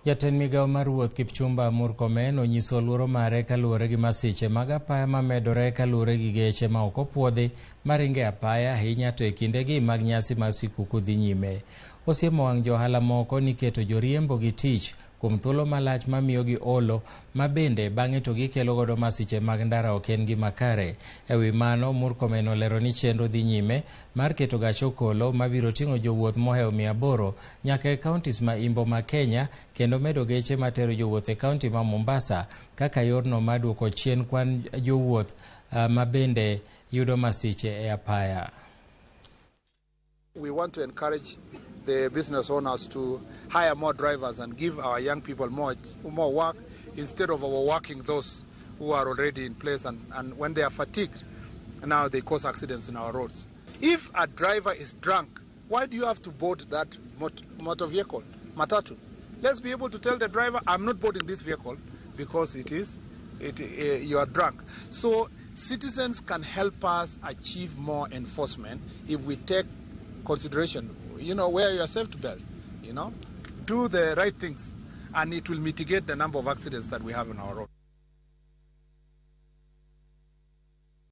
Jatend migawo mar wuoth Kipchumba Murkomen onyiso luoro mare kaluwore gi masiche mag apaya mamedore kaluwore gi geche ma ok opuodhi maringo e apaya ahinya to e kindegi mag nyasi mag sikuku dhi nyime. Osiemo wang' johala moko ni keto joriembo gi tich kuom thuolo malach mamiyogi olo ma bende bang'e to gikelo godo masiche mag ndara ok en gima kare. E wi mano, Murkomen olero ni chenro dhi nyime mar keto gach okolo mabiro ting'o jowuoth mohewo 800 nyaka e kauntis ma imbo ma Kenya kendo medo geche matero jowuoth e kaunti ma Mombasa kaka yorno mar duoko chien kwan jowuoth ma bende yudo masiche e apaya. We want to encourage the business owners to hire more drivers and give our young people more work instead of overworking those who are already in place, and when they are fatigued, now they cause accidents in our roads. If a driver is drunk, why do you have to board that motor vehicle, matatu? Let's be able to tell the driver, I'm not boarding this vehicle because you are drunk. So citizens can help us achieve more enforcement if we take consideration, wear your safety belt, do the right things, and it will mitigate the number of accidents that we have on our road.